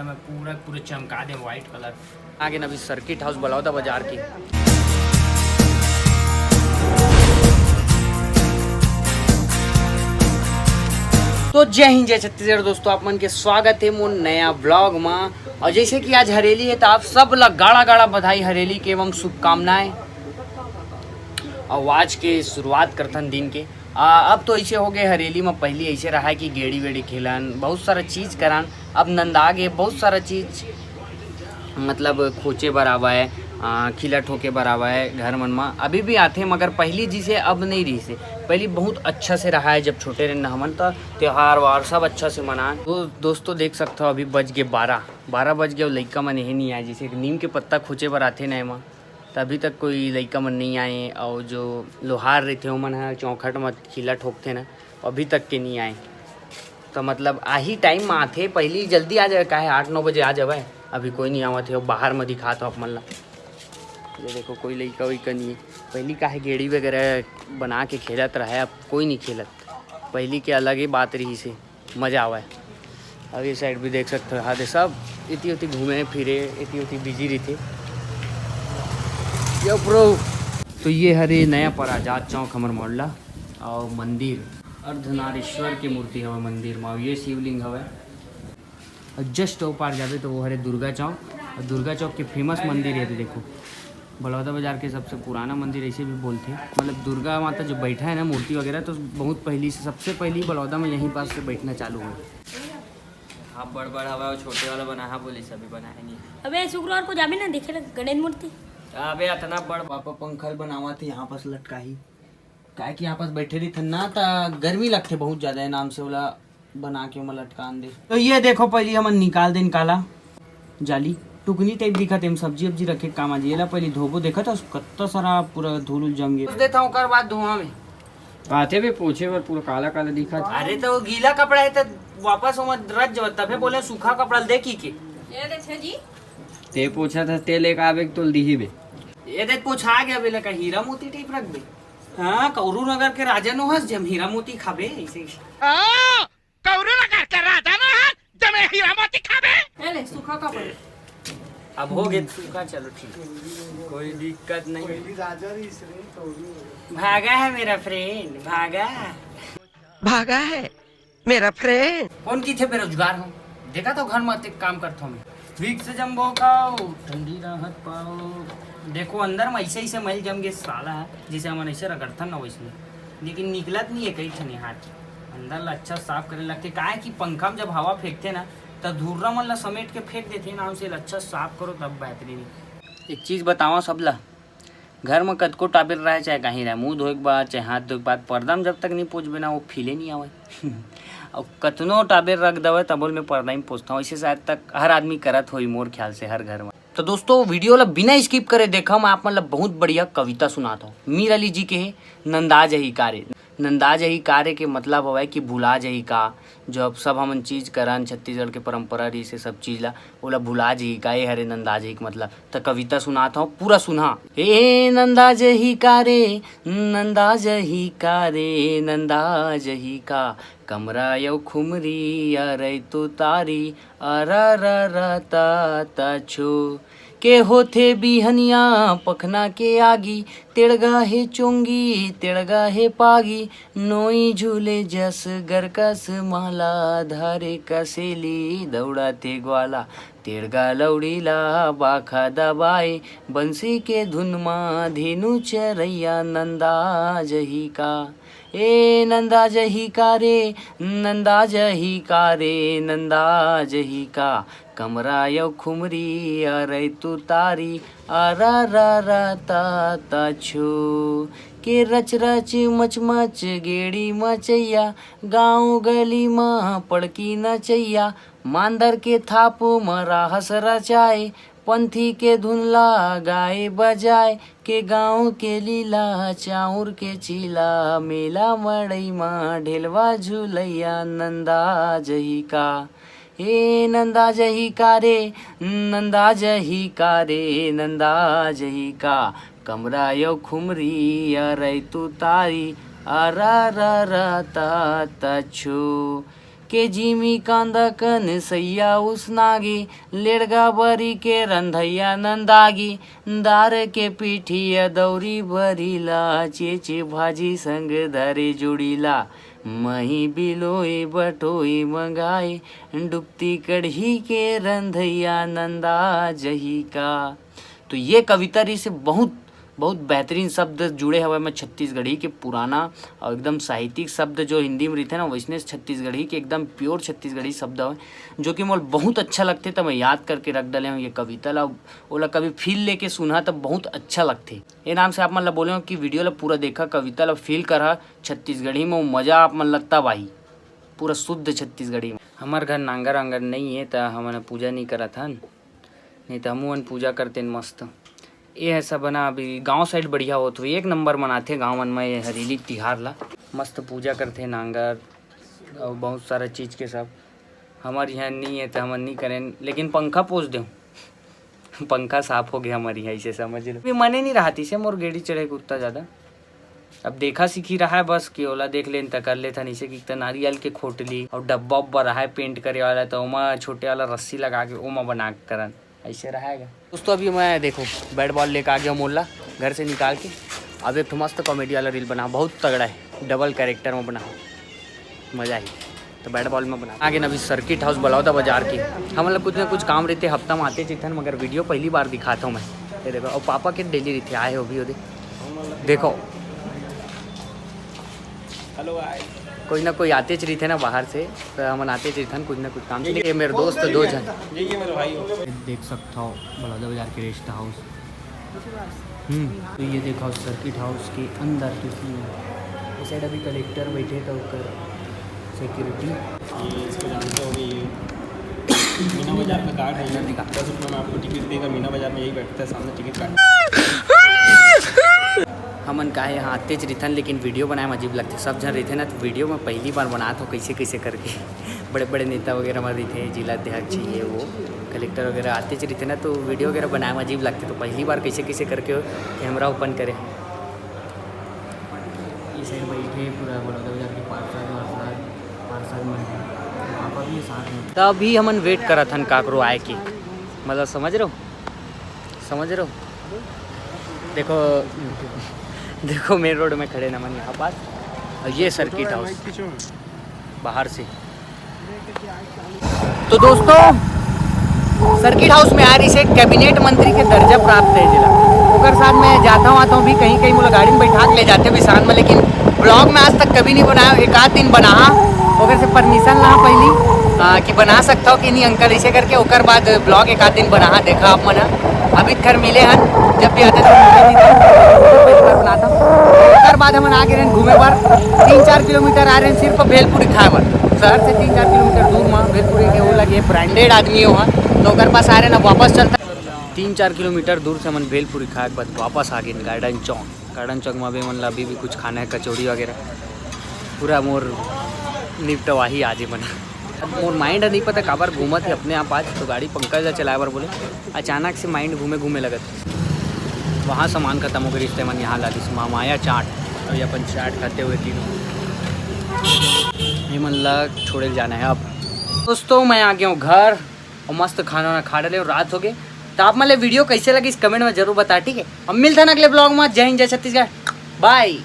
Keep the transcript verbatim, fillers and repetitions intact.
मैं पूरा पूरा चमका दे व्हाइट कलर। आगे ना अभी सर्किट हाउस बलौदा बाजार की। तो जय हिंद, जय छत्तीसगढ़ दोस्तों, आप मन के स्वागत है मोर नया ब्लॉग मा। और जैसे कि आज हरेली है, तो आप सब ला गाड़ा गाड़ा बधाई हरेली के एवं शुभकामनाएं। और आज के शुरुआत करथन दिन के। आ, अब तो ऐसे हो गए, हरेली में पहली ऐसे रहा है कि गेड़ी वेड़ी खेलन, बहुत सारा चीज करन। अब नंदा गे बहुत सारा चीज, मतलब खोचे बर आवा है, आ, खिला ठोके बर आवा है घर मन में। अभी भी आथे, मगर पहली जिसे अब नहीं रही से। पहली बहुत अच्छा से रहा है, जब छोटे रहन हमन तो त्योहार वार सब अच्छा से मनान। तो दोस्तों देख सकते हो, अभी बज गए बारह, बारह बज गए और लइका मन यही नहीं आए। जैसे एक नीम के पत्ता खोचे बर आथे ना एमा, तो अभी तक कोई लइका मन नहीं आए। और जो लोहार रहते ओमन ह चौखट म खिला ठोकथे ना, अभी तक के नहीं आए। तो मतलब आही टाइम में आथे, पहली जल्दी आ जाए, काहे आठ नौ बजे आ जावे। अभी कोई नहीं आवत है, बाहर में दिखात हो आप मन ला। ये देखो कोई लइका वइका नहीं है। पहली काहे गेड़ी वगैरह बना के खेलत रहे, अब कोई नहीं खेलत। पहली के अलग ही बात रही से, मजा आवे। अब ये साइड भी देख सकते हो, हाँ दे सब इति उति घूमे फिरे, इति उति बिजी रही थे। यो ब्रो, तो ये हरे नया परा जात चौक हमर मोहल्ला। और मंदिर अर्धनारीश्वर के मूर्ति हवे मंदिर में, ये शिवलिंग हवे। और जस्ट ओ पार जाबे तो वो हरे दुर्गा चौक। और दुर्गा चौक के फेमस मंदिर है, तो देखो बलौदा बाजार के सबसे पुराना मंदिर ऐसे भी बोलते हैं। मतलब दुर्गा माता जो बैठा है ना मूर्ति वगैरह, तो बहुत पहली से, सबसे पहली बलौदा में यहीं पास से बैठना चालू हुआ। हाँ, बड़ बड़ हवा, छोटे वाला बना, हाँ बोली सभी बना है नहीं। अबे शुक्रवार को जाबे ना देखे ला गणेश मूर्ति। अबे इतना बड़ पापा पंखल बनावा थे यहाँ पास लटकाही, काहे कि यहाँ पास बैठे रही थन ना, त गर्मी लगथे बहुत ज्यादा है नाम से ओला बना के ओमा लटकान दे। तो ये देखो पहली हमन निकाल देन काला जाली, टुकनी टाइप दिखत है, सब्जी वब्जी रखे के काम आ जाए। एला पहली धोबो, देखत हस कत्ता सारा पूरा धूल उल जम गए। कुछ देता हूँ, ओकर बाद धुआं में। आते भी पोछे बर पूरा काला काला दिखत। अरे तो वो गीला कपड़ा है तो वापस ओमा रच जावत, तभे बोले सूखा कपड़ा ल देखी के। ये देख जी। ते पोछा था, ते लेके आवे के तोल दीही बे। ये देख पोछा गया बे, लेका हीरा मोती टाइप रख दे। हाँ, कौरू नगर के राजा नो हस, जम हीरा मोती खाबे ऐसे। हाँ, कौरू नगर के राजा नो हस, जमे हीरा मोती खाबे। ए ले सूखा कपड़ा। अब हो गए सूखा, चलो ठीक है, कोई दिक्कत नहीं। भागा है मेरा फ्रेंड, भागा। भागा है मेरा फ्रेंड। कौन की थे बेरोजगार हो, देखा तो घर में अतेक काम करता हूँ मैं। विक्स जम्बो खाओ, ठंडी राहत पाओ। देखो अंदर में ऐसे ऐसे मैल जम गए साला है, जैसे हमन ऐसे रगड़थन ना वैसे, लेकिन निकलत नहीं है कई ठन हाथ। अंदर ला अच्छा साफ करे लगथे, काहे कि पंखा में जब हवा फेंकथे ना, त धुर्रा मन ला समेट के फेंक देथे ना, उसे अच्छा साफ करो तब बेहतरीन। एक चीज बतावा सबला, घर में कतको टाबेर रहे चाहे कहीं रहे, मुंह धोए के बाद चाहे हाथ धोए के बाद पर्दा में जब तक नहीं पोछबे ना, वो फीले नहीं आवे। और कतनो टाबेर रख दवे तबो ले मैं पर्दा में पोछता हूँ। इसे शायद तक हर आदमी करत होई मोर ख्याल से हर घर में। तो दोस्तों वीडियो ला बिना स्किप करे देखा, मैं आप मन ला बहुत बढ़िया कविता सुनात हूँ। मीर अली जी के हे नंदा जही कारे। नंदा जही कारे के मतलब हवय कि भुला जही का। जो अब सब हमन चीज करन, छत्तीसगढ़ के परंपरा रहिसे सब चीज ला, ओला भुला जही का, ए हरे नंदा जही के मतलब। त कविता सुनात हव, पूरा सुनहा। ए नंदा जही कारे, नंदा जही कारे, नंदा जही का, कमरा यौ खुमरी अरई तुतारी, अरा रा रा ता ता छो। के होथे बिहनिया पखना के आगी, तेड़गा हे चोंगी, तेड़गा हे पागी, नोई झूले जस गरकस माला, धारे कसेली दौड़ाथे ग्वाला, तेड़गा लौड़ी ला बाखा दबाए, बंसी के धुन मा धेनु चरैया नंदा जही का। ए नंदा जही का रे, नंदा जही का रे, नंदा जही का, कमरा यौ खुमरी अरई तुतारी, अरा रा रा ता ता छो। के रच रच मच मच गेड़ी मचैया, गाँव गली मा पड़की नचैया, मांदर के थाप म राहस रचाए, पंथी के धुन ला गाए बजाए, के गाँव के लीला चाउर के चीला, मेला मड़ई मा ढेलवा झुलैया नंदा जही का। ए नंदा जही का रे, नंदा जही का रे, नंदा जही का, कमरा यौ खुमरी अरई तुतारी, अरा रा रा ता ता छो। के जिमी कांदा कन सैया उसनागे, लेड़गा बरी के रंधैया नंदागे, दार के पीठिया दौरी बरी ला, चेचे भाजी संग धरे जुड़ीला, मही बिलोई बटोई मंगाए, डुबती कढ़ी के रंधैया नंदा जही का। तो ये कविता रहिसे बहुत, बहुत बेहतरीन शब्द जुड़े हवय मैं छत्तीसगढ़ी के पुराना और एकदम साहित्यिक शब्द जो हिंदी में रहिथे ना, वैसने छत्तीसगढ़ी के एकदम प्योर छत्तीसगढ़ी शब्द हवय, जो कि मोला बहुत अच्छा लगथे, त मैं याद करके रख डले हूँ ये कविता ला। ओला कभी फील लेके सुनहा त बहुत अच्छा लगथे। ये नाम से आप मन ला बोले हूँ कि वीडियो ला पूरा देखा, कविता ला फील करहा, छत्तीसगढ़ी में वो मजा आप मन ला तब आही, पूरा शुद्ध छत्तीसगढ़ी में। हमर घर नांगर वांगर नहीं है, त हमन पूजा नहीं करत हन, नहीं त हमू मन पूजा करतेन मस्त। ये है सब ना, अभी गांव साइड बढ़िया होत हुई, एक नंबर मनाथे गांव मन में ये हरेली तिहार ला। मस्त पूजा करथे नांगर और बहुत सारा चीज के सब। हमर यहाँ नहीं है त हमन नहीं करेन, लेकिन पंखा पोस देहूँ। पंखा साफ हो गया हमर यहाँ, इसे समझ लो। अभी मने नहीं रहती से मोर गेड़ी चढ़े के उतना ज्यादा। अब देखा सीखी रहा है बस कि ओला देख लेन त कर लेथन। इसे कि त नारियल के खोटली और डब्बा उब्बा रहा है पेंट करे वाला, त ओमा छोटे वाला रस्सी लगा के ओमा बना के करन, ऐसे रहेगा। दोस्तों, अभी मैं देखो बैट बॉल लेके आ गया मोला घर से निकाल के। अब एक ठो मस्त कॉमेडी वाला रील बना, बहुत तगड़ा है, डबल कैरेक्टर में बना, मजा आई। तो बैट बॉल में बना आगे ना अभी सर्किट हाउस बलौदा बाजार की। हमन ला कुछ ना कुछ काम रहिथे, हफ्ता में आते चिथन, मगर वीडियो पहली बार दिखाता हूँ मैं। ये देखो, और पापा के डेली रहिथे, आए हो भी हो दे। देखो, हेलो गाइस। कोई ना कोई आतेच रहिथे ना बाहर से, तो हमन आतेच रहिथन कुछ ना कुछ काम से। ये मेरे दोस्त दो झन। ये, ये मेरे भाई हो। देख सकता हो बलौदा बाजार के रेस्ट हाउस। हम्म, तो ये देखो सर्किट हाउस के अंदर किसी इस साइड अभी कलेक्टर बैठे तो ओकर सिक्योरिटी। ये इसको जानते होगे, ये मीना बाजार का गार्ड है, ये दस रुपये में आपको टिकट देगा। मीना बाजार में यही बैठता है सामने टिकट काट। हमन काहे यहाँ आतेच रहिथन, लेकिन वीडियो बनाए में अजीब लगथे। सब झन रहिथे ना, तो वीडियो में पहली बार बनात हो कैसे कैसे करके। बड़े बड़े नेता वगैरह में रहिथे, जिला अध्यक्ष, ये वो, कलेक्टर वगैरह आतेच रहिथे ना, तो वीडियो वगैरह बनाए में अजीब लगथे। तो पहली बार कैसे कैसे करके कैमरा ओपन करे। ये साइड बैठे पूरा बलौदा बाजार के पार्षद वार्षद, पार्षद मन, पापा भी साथ में। तो अभी हमन वेट करत हन काकरो आए के, मतलब समझ रहे हो, समझ रहे हो? देखो, देखो मेन रोड में खड़े नमन यहाँ पास, और ये सर्किट हाउस बाहर से। तो दोस्तों, सर्किट हाउस में आए रहिसे कैबिनेट मंत्री के दर्जा प्राप्त है जिला, ओकर साथ में जाता हूँ आता हूँ भी कहीं कहीं मोला गाड़ी में बैठा के ले जाते बिसान में, लेकिन ब्लॉग में आज तक कभी नहीं बनाया। एक आध दिन बनाहा, ओकर से परमिशन लाहा पहली, आ, कि बना सकता हो कि नहीं अंकल, इसे करके ओकर बाद ब्लॉग एक आध दिन बनाहा। देखा आप मन ह, अभी खैर मिले हन, जब भी आते तो मिले नहीं था, तो पहली बार बनाता हूँ। ओकर बाद हमन आ गए रहन घूमे बर, तीन चार किलोमीटर आ रहे हैं सिर्फ भेलपुरी खाए बर। शहर से तीन चार किलोमीटर दूर में भेलपुरी के वो लगे ब्रांडेड आदमी हो, तो ओकर पास आ रहे ना, वापस चलता। तीन चार किलोमीटर दूर से हमन भेलपुरी खाए के बाद वापस आ गए गार्डन चौक। गार्डन चौक में अभी मन ला अभी भी कुछ खाना है, कचौड़ी वगैरह। पूरा मोर निपटवाही आज ही मन। अब मोर माइंड नहीं पता काबर घूमत है अपने आप आज, तो गाड़ी पंकज ला चलाए बर बोले, अचानक से माइंड घूमे घूमे लगत। वहाँ सामान खत्म हो गए, रिश्ते मन यहाँ ला दिस मामाया चाट। अभी अपन चाट खाते हुए तीनों ये मन ला छोड़े जाना है। अब दोस्तों, मैं आ गया हूँ घर और मस्त खाना वाना खा डाले और रात हो गए। तो आप मन ला वीडियो कैसे लगी इस कमेंट में जरूर बता, ठीक है? अब मिलता ना अगले ब्लॉग में। जय हिंद, जय छत्तीसगढ़, बाय।